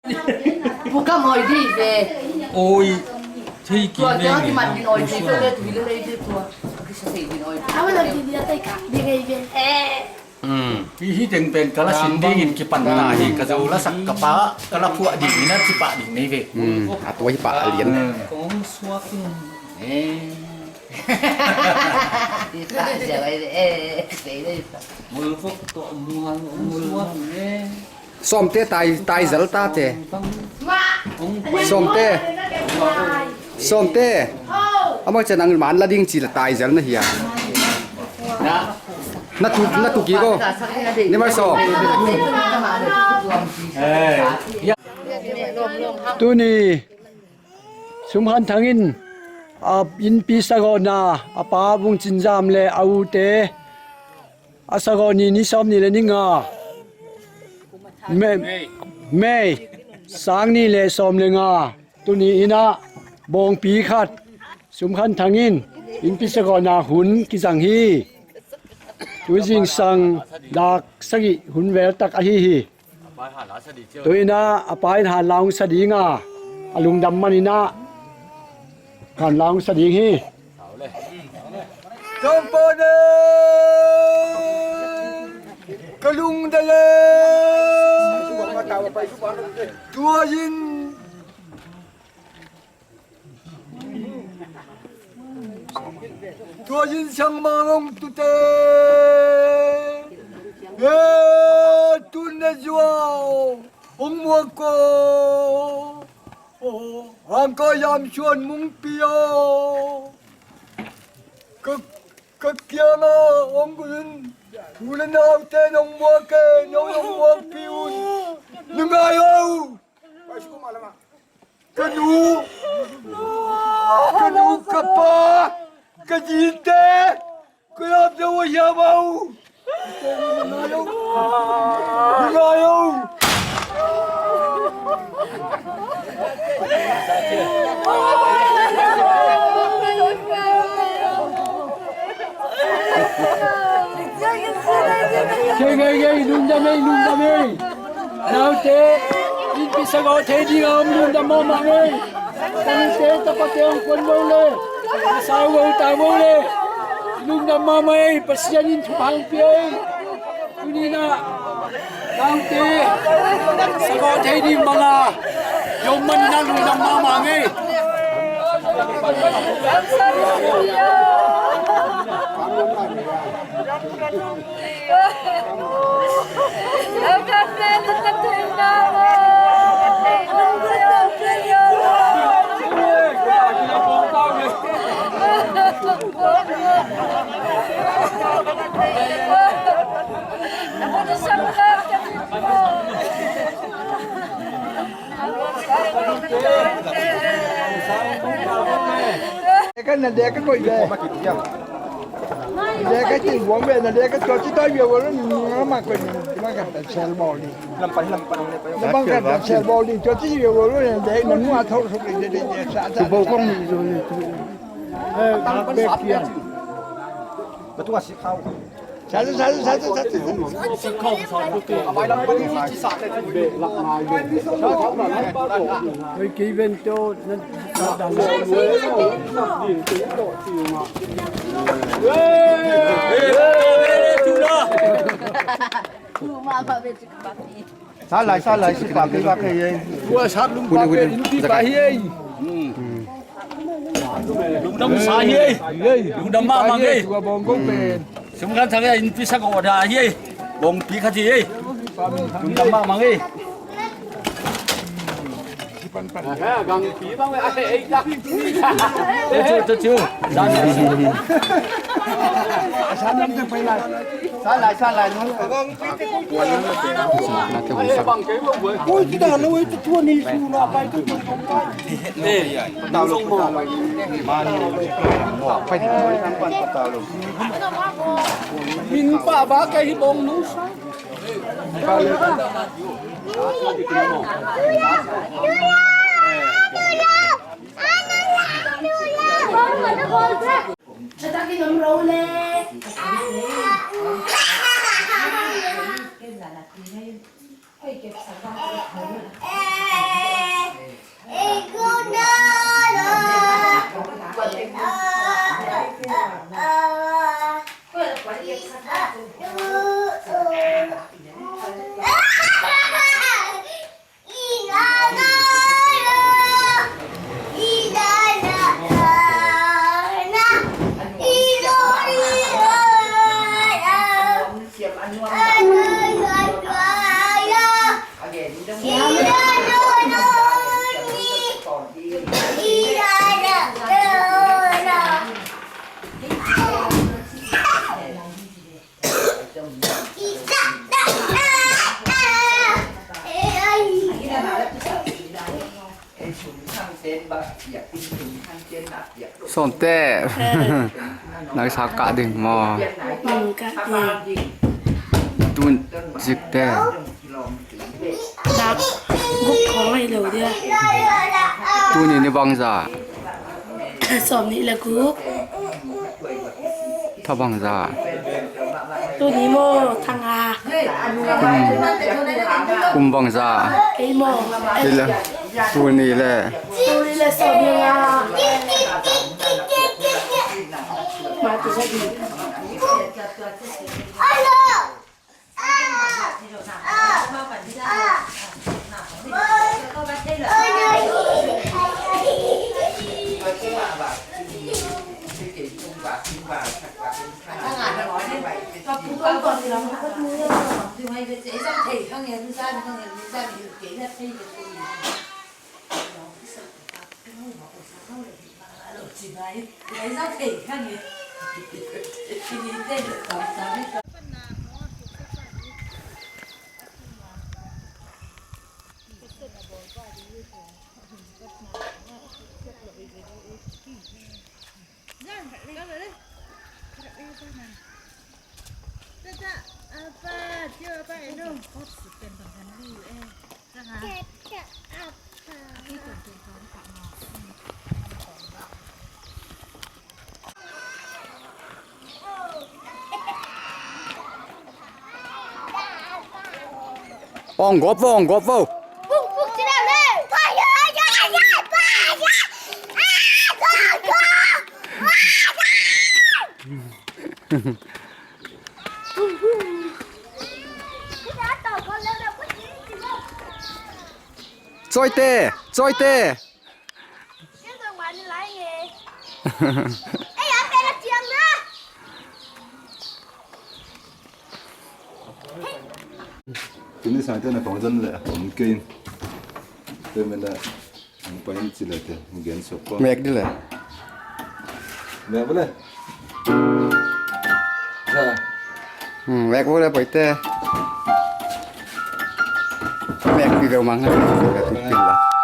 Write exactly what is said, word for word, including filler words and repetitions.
Pu ka mawi di ve. Oi, thei ki tua ne tua ni. Ki man din oi di ve le tu le le di tua. Ki sa thei din oi. Awa la di dia tai ka di ve ve. Eh. Hi hi teng pen ka la sin dingin kipan ta hi, ka zo la sak ka pa ka la phuah dingin a ci pah ding nei ve. A tua hi pah a lian. Kong suak in. Eh. Hi pah sia vai ve. Eh, sei ve. Mul fok to mual mual. Eh. Sawmte tai, tai zal tate. Sawmte. Sawmte. Amau cian ang man la ding ci la tai zal na hi a. Na tu, na tu ki ko. Ni mar sawm. Tuni Sum Khan Thang in a innpi sagawhna a pa Vung Cin Zam le a ute a sagawh ni, ni sawm ni le ni nga, May, May sang ni le sawm le nga, tuni in ah bawngpi khat Sum Khan Thang in innpi sagawhna hun kizang hi. Tu zingsang dak sagih hun vel tak ahi hi. Tu in ah a pa in hanla hong sa ding a, a lungdam man in ah hanla hong sa ding hi. Tangpone ka lungdam e. Tua in Tua in sang mang hong tute. E, tun na zua hong muak ko. Hang ko yam suan mungpi o. Ka, ka kiang a hong gun. U le naute nong muak e, nong, nong muakpi un. Na ngai o. Ka nu, ka nu, ka pa, ka zite, ka lap zo a hiam au. Ngai au. Kei, kei, kei, lungdam ei, lungdam ei. Naute, innpi sagawh thei ding a om lungdam mahmah ei. Tanute tapate hong kuan vo le, a sau vo ta vo le, lungdam mahmah ei. Pasian in thupha hong pia ei. Tuni in ah naute sagawh thei ding bang a i om man in ah lungdam mahmah ei. Ka na dek ka koih ve. Dek ka cin buang ve, na dek ka tua ci toi ve, wa lo ni ma koih ni, ma ka ta sel bawl ni. Lam pan, lam pan le pa. Lam pan ka ta sel bawl ni, tua ci ve, wa lo ni dek na mua thok thok ni, dek, dek, sa, sa. Tu bawl kong ni zo ni tu. Eh, lam pan sa pia. Ba tua si khau. Satu, satu, satu, satu. Sa lai, sa lai, si pa kei, pa kei, eh. Tua sap lum pa kei, lum pi pa hi, eh. Lungdam sa hi, eh. Lungdam mahmah, eh. Tua bawng gong pen. Sum kan thang, eh, innpi sagawh da hi, eh. Bawngpi khat hi, eh. Lungdam mahmah, eh. Min pa ba kei hi bawng nung sa. Sawmte. Nang sa kah ding maw? Kah ding. Tun zikte. Dak guk khawng ahi lo dia. Tuni ni bangza? Sawm nih le guk. Tha bangza? Tuni maw, tha nga. Kum, kum bangza? Kei maw? Kei le. Tuni le. Tuni le sawm nih nga. Ma tu sa di. Ong gop vo, ong gop vo. Cawite, cawite. Tuni sang te na kong zon le, kong kein. Te men da, ang pain ci le te, ang gen sok ko. Mek di le. Mek bo le. Sa. Hmm, mek bo le poi te. Mek di lo mang ha, mek di la.